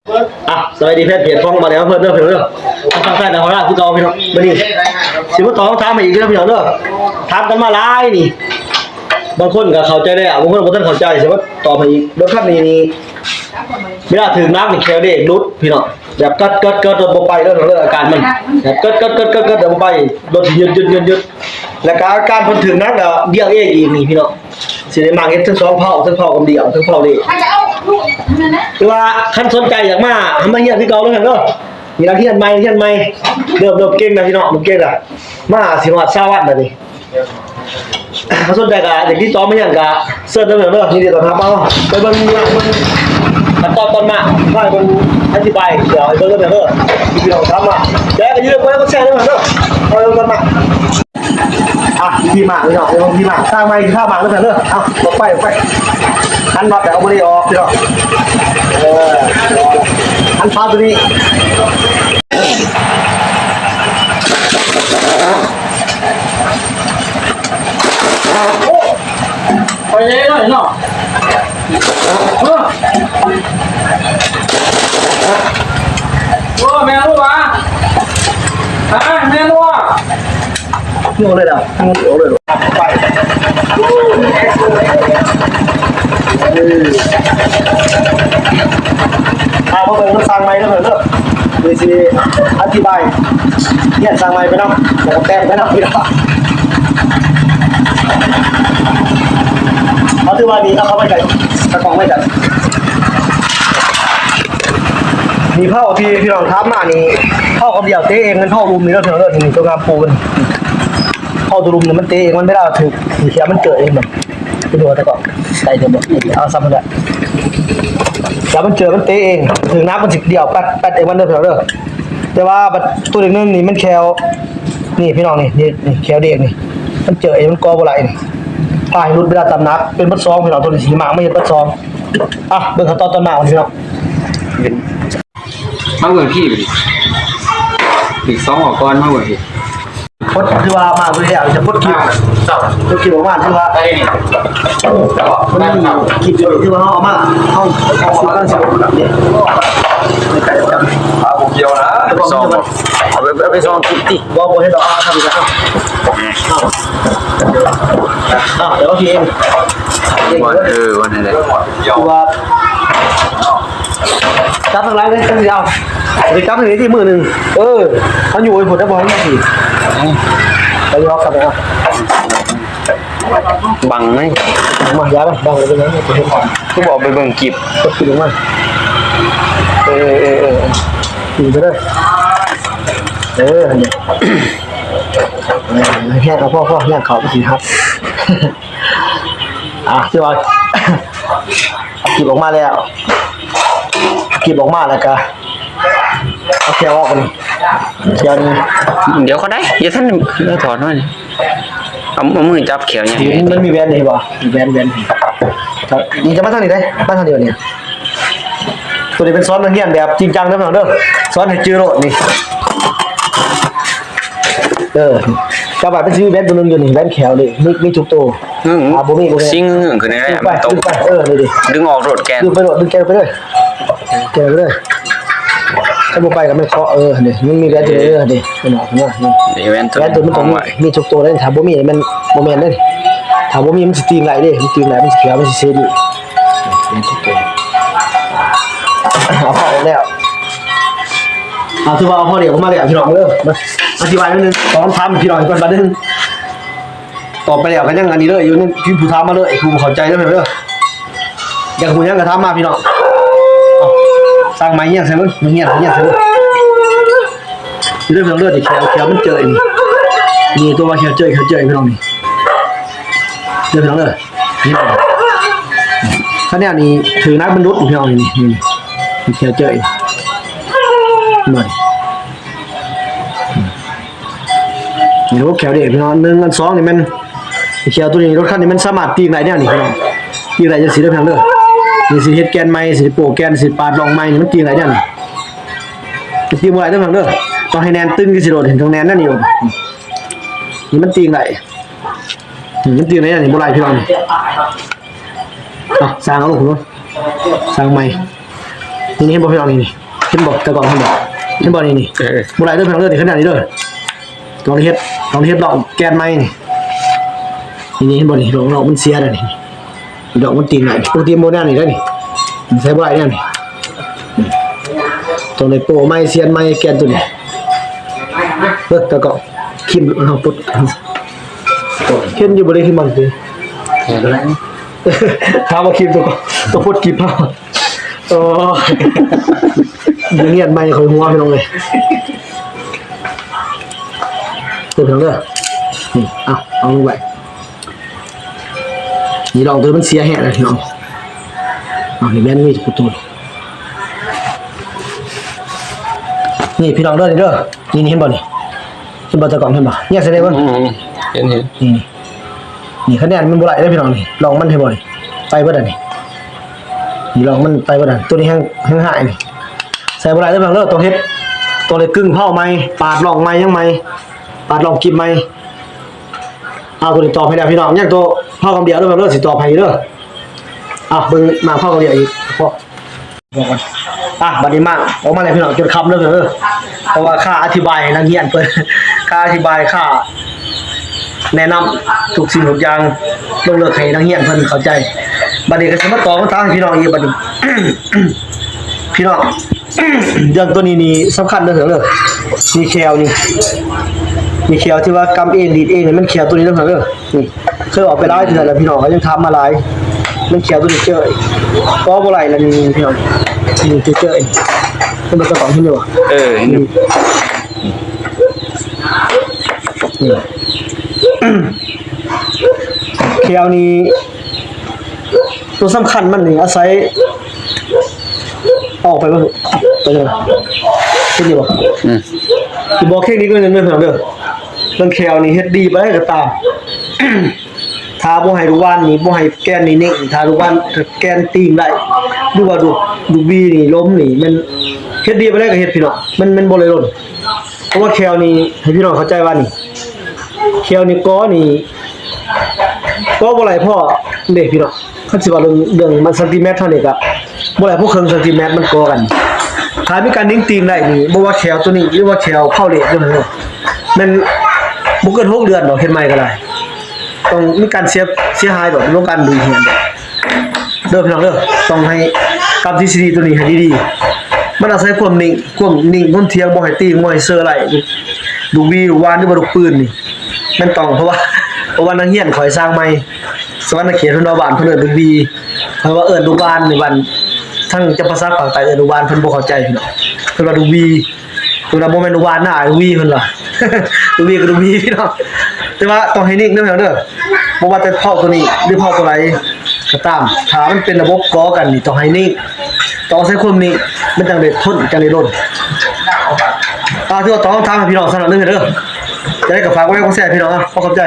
ອ່ະ ສະບາຍດີແຟນເພຈຂອງບ່າວແຫຼມເພິ່ນເດີພີ່ນ້ອງເດີ ທາງຊ້າຍນະ ເຮົາລາຄືເກົ່າພີ່ນ້ອງ. ມື້ນີ້ຊິມາຕອບຄຳຖາມໃຫ້ອີກເດີພີ່ນ້ອງເດີ. ຖາມກັນມາຫຼາຍນີ້ ບາງຄົນກໍເຂົ້າໃຈແລ້ວ ບາງຄົນບໍ່ທັນເຂົ້າໃຈ ຊິມາຕອບໃຫ້ອີກ. ລົດຄັນນີ້ນີ້ ເວລາຖືກໜັກນີ້ແຄວເບຣກຫຼຸດພີ່ນ້ອງ ແບບກຶດໆໆ ລົດບໍ່ໄປເດີພີ່ນ້ອງເດີ. ອາການມັນແບບກຶດໆໆໆ ລົດບໍ່ໄປ ລົດຊິຢຸດໆໆ ແລ້ວກໍອາການເພິ່ນຖືກໜັກແລ້ວ ດຽວເອງອີກນີ້ພີ່ນ້ອງ. ຊິໄດ້ມາເຮັດທັງສອງເພົາ ທັງເພົາກຳດຽວ ທັງເພົາເລກ ຄືວ່າຄັນສົນໃຈຢາກມາ ໃຫ້ມາຮຽນຄືເກົ່າເດີພີ່ນ້ອງເດີ. ນີ້ລະຮຽນໃໝ່ ຮຽນໃໝ່ ເລີ່ມ ເລີ່ມເກັ່ງແລ້ວພີ່ນ້ອງ ເລີ່ມເກັ່ງແລ້ວ. ມາຊິຮອດຊາວວັນແລ້ວນີ້. ຄັນສົນໃຈກໍຢາກຕິດຕໍ່ມາຫຍັງກໍເຊີນເດີພີ່ນ້ອງເດີ ຍິນດີຕ້ອນຮັບ. ເອົາໄປເບິ່ງ ເບິ່ງຂັ້ນຕອນຕອນມາ ໄປເບິ່ງອະທິບາຍ ດຽວໃຫ້ເບິ່ງເດີພີ່ນ້ອງເດີ ພີ່ນ້ອງຖາມມາ. ແລ້ວກໍຢ່າລືມກົດໄລກົດແຊເດີພີ່ນ້ອງເດີ. ເອົາເບິ່ງກ່ອນມາ ອ່ະ ທີ່ມາພີ່ນ້ອງ ທີ່ມາ ສ້າງໃໝ່ ທີ່ມາເດີພີ່ນ້ອງເດີ. ເອົາ ອອກໄປ ອອກໄປ ຫັນນັອດແລ້ວບໍ່ໄດ້ອອກພີ່ນ້ອງ. ເອີ ຫັນຝາຕົວນີ້ ໂອ້ ໄປເລີຍເນາະ ເນາະ. ເອີ ໂອ້ ແມ່ນບໍ່ວະ? ຮະ ແມ່ນບໍ່ວະ? ໂຍກເລີຍດາວ ໂຍກເລີຍ. ໄປ ພາມາເບິ່ງນຳຊ່າງໃໝ່ເດີເພິ່ນເດີ ເພິ່ນຊິອະທິບາຍ ຮຽນຊ່າງໃໝ່ໄປນຳ ແລ້ວກໍແຕ່ງໄປນຳ. ເອົາ ຖືວ່ານີ້ ເອົາເຂົ້າໄປໃກ້ ຕາກ້ອງໄວ້ກັນ. ນີ້ເພົາທີ່ພີ່ນ້ອງຖາມມານີ້ ເພົາກຳດຽວເຕະເອງ ແມ່ນເພົາລຸ່ມນີ້ເດີພີ່ນ້ອງເດີ. ນີ້ ຕົວງາມປູມັນ ເພົາຕົວລຸ່ມນີ້ມັນເຕະເອງ ມັນເວລາຖືກ ເສຍມັນເຈີເອງ. ໄປດູແຕ່ກໍໄກເຕີບບໍ່ ເອົາຊ້ຳນັ້ນແຫຼະ. ແລ້ວມັນເຈີມັນເຕະເອງ ຖືກໜັກມັນຊິດຽວແປັດໆເອງມັນເດີພີ່ນ້ອງເດີ. ແຕ່ວ່າບັດຕົວເລັກໜຶ່ງນີ້ມັນແຄວ ນີ້ພີ່ນ້ອງ ນີ້ ນີ້ ນີ້ແຄວເດັກນີ້ ມັນເຈີເອງ ມັນກໍບໍ່ໄຫຼນີ້. ພາໃຫ້ຫຼຸດເວລາຕຳໜັກ ເປັນບັດຊອງພີ່ນ້ອງ. ຕົວນີ້ຊິມາ ມາເຮັດບັດຊອງ. ອ່ະ ເບິ່ງຂັ້ນຕອນຕອນມາກ່ອນພີ່ນ້ອງ. ມາເບິ່ງພີ້ບັດນີ້ ອີກສອງອອກກ່ອນ ມາເບິ່ງພີ້. ພົດ ຄືວ່າມາເບິ່ງແລ້ວຈະພົດຄລິບ ພົດຄລິບອອກມາ ຄືວ່າ ມັນມີຄລິບຢູ່ ຄືວ່າເຮົາເອົາມາ ເຮົາ ເຮົາກຳລັງຊິພົດແບບນີ້ ໃກ້ກັນ. ປາບໍ່ກ່ຽວນະ ໄປສ່ອງ ເອົາໄປ ເອົາໄປສ່ອງຄລິບຕິ. ບໍ່ ບໍ່ເຮັດດອກ ເອົາທຳອີກແລ້ວ. ເອົາ ດຽວເຮົາຊິເອງ ເອີ ວ່ານັ້ນແຫຼະ ຄືວ່າ ຈັບທາງຫຼັງເລີຍ ຈັ່ງຊິເອົາ ໄປຈັບທາງນີ້ຕິມື້ໜຶ່ງ. ເອີ ເຮົາຢູ່ໄອ້ພຸ້ນ ແລ້ວບໍ່ເຮົາຢູ່ພີ້ ໄປຢູ່ເຮົາກັບໄປເອົາ ບັງໄໝ ມາ ຢ່າໄປ ບັງເລີຍ ເປັນຫຍັງ ຄືບໍ່ໄປເບິ່ງກິບ ກໍຄືລົງມາ ເອີ ເອີ ເອີ ເອີ ຂຶ້ນໄປເລີຍ ເອີ ຫັ້ນແຫຼະ ເອີ ແຮງເອົາ ພໍ ພໍ ຍ່າງເຂົ້າມັນຊິຫັກ ອ່າ ຄືວ່າ ເອົາກິບອອກມາແລ້ວ ເອົາກິບອອກມາແລ້ວກະ ເອົາແຂ້ວອອກບາດນີ້ ແຂ້ວນີ້ ດຽວກໍໄດ້ ຢ່າທັນ ເອົາຖອນມານີ້ ເອົາ ເອົາມືຈັບແຂ້ວຫຍັງ ມັນມີແວ່ນເດ້ບໍ່ ແວ່ນ ແວ່ນ ນີ້ຈະມາທາງນີ້ເດ້ ມາທາງນີ້ບາດນີ້. ໂຕນີ້ເປັນສອນນັກຮຽນແບບຈິງຈັງເດີພີ່ນ້ອງເດີ ສອນໃຫ້ຈື່ໂລດນີ້. ເອີ ແຕ່ວ່າມັນຊິມີແວ່ນໂຕໜຶ່ງຢູ່ນີ້ ແວ່ນແຂ້ວນີ້ ມີ ມີທຸກໂຕ. ອືມ ອ່າ ບໍ່ມີ ບໍ່ມີ ຊິງຂຶ້ນໄດ້ ມັນຕົກ ເອີ ນີ້ດິ ດຶງອອກໂລດແກນ ດຶງໄປໂລດ ດຶງແກນໄປເລີຍ ແກນໄປເລີຍ ຖ້າບໍ່ໄປກໍແມ່ນເຄາະ ເອີ ນີ້ ມັນມີແວ່ນໂຕນີ້ ເອີ ນີ້ ເຫັນບໍ່ ເຫັນບໍ່ ນີ້ ນີ້ແວ່ນໂຕນີ້ ແວ່ນໂຕມັນຕ້ອງມີ ມີທຸກໂຕເດ້ ຖ້າບໍ່ມີມັນບໍ່ແມ່ນເດ້ ຖ້າບໍ່ມີມັນຊິຕີງໄຫຼເດ້ ມັນຕີງໄຫຼ ມັນຊິແຂວ ມັນຊິເສດີ ເອົາເຂົ້າອອກແລ້ວ. ອ່າ ຖືວ່າເອົາພໍດຽວມາແລ້ວພີ່ນ້ອງເດີ ມາອະທິບາຍໜ້ອຍໜຶ່ງ ຕອບຄຳຖາມພີ່ນ້ອງກ່ອນບາດໜຶ່ງ ຕອບໄປແລ້ວກໍຍັງອັນນີ້ເລີຍ ຢູ່ໃນທີ່ຜູ້ຖາມມາເລີຍ ຜູ້ບໍ່ເຂົ້າໃຈເດີພີ່ນ້ອງເດີ ຢາກຮູ້ຫຍັງກໍຖາມມາພີ່ນ້ອງ. ເອົາ ສ້າງໃໝ່ຮຽນໃສ່ເບິ່ງ ຮຽນ ຮຽນໃສ່ເບິ່ງ ເດີພີ່ນ້ອງເດີ ແຂວ ແຂວມັນເຈີນີ້ ນີ້ຕົວວ່າແຂວເຈີ ແຂວເຈີພີ່ນ້ອງນີ້ ເດີພີ່ນ້ອງເດີ. ນີ້ ຄັນແນວນີ້ຖືໜັກມັນຫຼຸດພີ່ນ້ອງ ນີ້ ນີ້ ນີ້ແຂວເຈີ ນີ້ ນີ້ລະບົບແຂວເດ້ພີ່ນ້ອງ ໜຶ່ງ ອັນສອງນີ້ແມ່ນແຂວໂຕນີ້ ລົດຄັນນີ້ມັນສາມາດຕີງໄດ້ແນວນີ້ພີ່ນ້ອງ ຕີງໄດ້ຈັ່ງຊີ້ເດີພີ່ນ້ອງເດີ. ນີ້ຊິເຮັດແກນໃໝ່ ຊິໂປ້ແກນ ຊິປາດຮ່ອງໃໝ່ນີ້ ມັນຕີງໄດ້ແນວນີ້ ຕີງບໍ່ໄດ້ເດີພີ່ນ້ອງເດີ ຕ້ອງໃຫ້ແໜ້ນຕຶງຈັ່ງຊີ້ໂລດ ຕ້ອງແໜ້ນແນວນີ້ໂລດ ນີ້ມັນຕີງໄດ້. ອືມ ມັນຕີງໄດ້ອັນນີ້ບໍ່ໄດ້ພີ່ນ້ອງ ເອົາ ສ້າງເອົາລູກເນາະ ສ້າງໃໝ່ ນີ້ ເຫັນບໍ່ພີ່ນ້ອງ ນີ້ ນີ້ ເຫັນບໍ່? ຕາກ້ອງເຫັນບໍ່? ເຫັນບໍ່? ນີ້ ນີ້ ເອີ ບໍ່ໄດ້ເດີພີ່ນ້ອງເດີ ນີ້ ຂະໜາດນີ້ເດີ ຕ້ອງໄດ້ເຮັດ ຕ້ອງໄດ້ເຮັດລອກແກນໃໝ່ນີ້ ນີ້ ນີ້ ເຫັນບໍ່? ນີ້ ລອກ ລອກມັນເສຍແລ້ວນີ້ ລອກມັນຕີນໄດ້ ປົກກະຕິບໍ່ແນວນີ້ເດີນີ້ ໃຊ້ບໍ່ໄດ້ແນວນີ້ ຕ້ອງໄດ້ໂປ້ໃໝ່ ສຽນໃໝ່ ແກນໂຕນີ້ ເອີ ຕາກ້ອງ ຄີມເຮົາປົດ ເຫັນຢູ່ບໍ່? ໄດ້ຄືມັນຕິ ເຫັນແລ້ວ ຖາມວ່າຄີມໂຕ ໂຕປົດກິບເຮົາ ໂອ້ຍ ຮຽນໃໝ່ຂ້ອຍຫົວ ພີ່ນ້ອງເອີຍ ເດີພີ່ນ້ອງເດີ ນີ້ ເອົາ ເອົາລົງໄວ້ ນີ້ລອງໂຕມັນເສຍແຮງແລ້ວພີ່ນ້ອງ ເອົາ ນີ້ແມ່ນມີໂຕ ນີ້ພີ່ນ້ອງເດີ ນີ້ເດີ ນີ້ ນີ້ເຫັນບໍ່ນີ້? ເຫັນບໍ່ຕາກ້ອງ ເຫັນບໍ່? ແຍກໃສ່ໄດ້ບໍ່? ອືມ ເຫັນ ເຫັນ ນີ້ ນີ້ ນີ້ ຂະແນນມັນບໍ່ໄດ້ເດີພີ່ນ້ອງ ນີ້ລອງມັນ ເຫັນບໍ່ນີ້? ໄປເບິດແລ້ວນີ້ ນີ້ລອງມັນໄປເບິດແລ້ວ ໂຕນີ້ແຮງ ແຮງຮ້າຍນີ້ ໃສ່ບໍ່ໄດ້ເດີພີ່ນ້ອງເດີ ຕ້ອງເຮັດ ຕ້ອງໄດ້ກຶ້ງເພົາໃໝ່ ປາດລອກໃໝ່ ຫຍັງໃໝ່ ປາດລອກກິບໃໝ່ ເອົາ ໂຕນີ້ຕອບໃຫ້ແລ້ວພີ່ນ້ອງ ຍັງໂຕເພົາຄຳດຽວເດີພີ່ນ້ອງເດີ ຊິຕອບໃຫ້ເດີ ເອົາ ເບິ່ງມາເພົາຄຳດຽວອີກ ພໍ ອະ ບັດນີ້ມາ ອອກມາແລ້ວພີ່ນ້ອງ ຈົນຄ່ຳເລີຍເດີ ເພາະວ່າຄ່າອະທິບາຍໃຫ້ນັກຮຽນເພິ່ນ ຄ່າອະທິບາຍ ຄ່າແນະນຳທຸກສິ່ງທຸກຢ່າງ ລົງເລິກໃຫ້ນັກຮຽນເພິ່ນເຂົ້າໃຈ ບັດນີ້ກໍຊິມາຕອບຄຳຖາມໃຫ້ພີ່ນ້ອງອີກບັດນີ້ ພີ່ນ້ອງ ເລື່ອງໂຕນີ້ນີ້ສຳຄັນເດີເດີ ນີ້ແຂ້ວນີ້ ນີ້ແຂ້ວທີ່ວ່າກຳເອງດີດເອງນີ້ ແມ່ນແຂ້ວໂຕນີ້ເດີເດີ ນີ້ ເຄີຍອອກໄປຫຼາຍເທື່ອແລ້ວ ພີ່ນ້ອງກໍຍັງຖາມມາຫຼາຍ ມັນແຂ້ວໂຕນີ້ເຈີ ກໍບໍ່ໄຫຼລະນີ້ພີ່ນ້ອງ ນີ້ເຈີ ເອີ ເຫັນບໍ່? ເຫັນຢູ່ ເອີ ເຫັນຢູ່ ນີ້ ແຂ້ວນີ້ ໂຕສຳຄັນມັນນີ້ອາໄສ ອອກໄປເບິ່ງ ໄປເບິ່ງ ເຫັນຢູ່ບໍ່? ອືມ ຊິບອກເທັກນິກໜ້ອຍໜຶ່ງເດີພີ່ນ້ອງເດີ ເລື່ອງແຂ້ວນີ້ເຮັດດີປານໃດກໍຕາມ ຖ້າບໍ່ໃຫ້ລູກຫວ່ານນີ້ ບໍ່ໃຫ້ແກນນີ້ເໜັງ ຖ້າລູກຫວ່ານ ແກນຕີງໄດ້ ຫຼືວ່າລູກ ລູກຫວີນີ້ລົ້ມນີ້ ແມ່ນເຮັດດີປານໃດກໍເຮັດພີ່ນ້ອງ ມັນ ມັນບໍ່ໄດ້ຫຼົ່ນ ເພາະວ່າແຂ້ວນີ້ ໃຫ້ພີ່ນ້ອງເຂົ້າໃຈວ່ານີ້ ແຂ້ວນີ້ກໍນີ້ ກໍບໍ່ໄຫຼພໍເດ້ພີ່ນ້ອງ ຄັນຊິເວົ້າເລື່ອງ ເລື່ອງມັນຊັງຕີແມັດເທົ່ານີ້ກະບໍ່ໄຫຼພໍເຄິ່ງຊັງຕີແມັດ ມັນກໍກັນ ຖ້າມີການເໜັງຕີງໄດ້ນີ້ ບໍ່ວ່າແຂ້ວໂຕນີ້ ຫຼືວ່າແຂ້ວເພົາເລດຢູ່ຫັ້ນເນາະ ແມ່ນບໍ່ເກີນຫົກເດືອນດອກ ເຮັດໃໝ່ກໍໄດ້ ຕ້ອງມີການເສຍ ເສຍຫາຍດອກ ລົງການດຸຍຮຽນດອກ ເດີພີ່ນ້ອງເດີ ຕ້ອງໃຫ້ກຳທິດສະດີໂຕນີ້ໃຫ້ດີໆ ມັນອາໄສຄວາມເໜັງ ຄວາມເໜັງ ຄວາມທ່ຽງ ບໍ່ໃຫ້ຕີງ ບໍ່ໃຫ້ເຊີໄຫຼ ລູກຫວີ ລູກຫວ່ານ ຫຼືວ່າລູກປືນນີ້ ແມ່ນຕ້ອງ ເພາະວ່າ ເພາະວ່ານັກຮຽນຂ້ອຍສ້າງໃໝ່ ສະຫວັນນະເຂດເພິ່ນວ່າ ບ້ານເພິ່ນເອີ້ນລູກຫວີ ເພິ່ນວ່າເອີ້ນລູກຫວ່ານໃນບ້ານ ທາງຈຳປາສັກພາກໃຕ້ເອີ້ນລູກຫວ່ານ ເພິ່ນບໍ່ເຂົ້າໃຈພີ່ນ້ອງ ເພິ່ນວ່າລູກຫວີ ເພິ່ນວ່າບໍ່ແມ່ນລູກຫວ່ານນະ ລູກຫວີເພິ່ນວ່າ ລູກຫວີກໍລູກຫວີພີ່ນ້ອງ ແຕ່ວ່າຕ້ອງໃຫ້ເໜັງເດີພີ່ນ້ອງເດີ ບໍ່ວ່າແຕ່ເພົາໂຕນີ້ ຫຼືເພົາໂຕໃດກໍຕາມ ຖ້າມັນເປັນລະບົບກໍກັນນີ້ ຕ້ອງໃຫ້ເໜັງ ຕ້ອງໃຊ້ຄວາມເໜັງ ມັນຈັ່ງໄດ້ທົນ ຈັ່ງໄດ້ດົນ ອ່າ ຖືວ່າຕອບຄຳຖາມໃຫ້ພີ່ນ້ອງສຳລັບມື້ນີ້ເດີ ຈັ່ງໃດກໍຝາກກົດໄລກົດແຊໃຫ້ພີ່ນ້ອງ ຂໍຂອບໃຈ.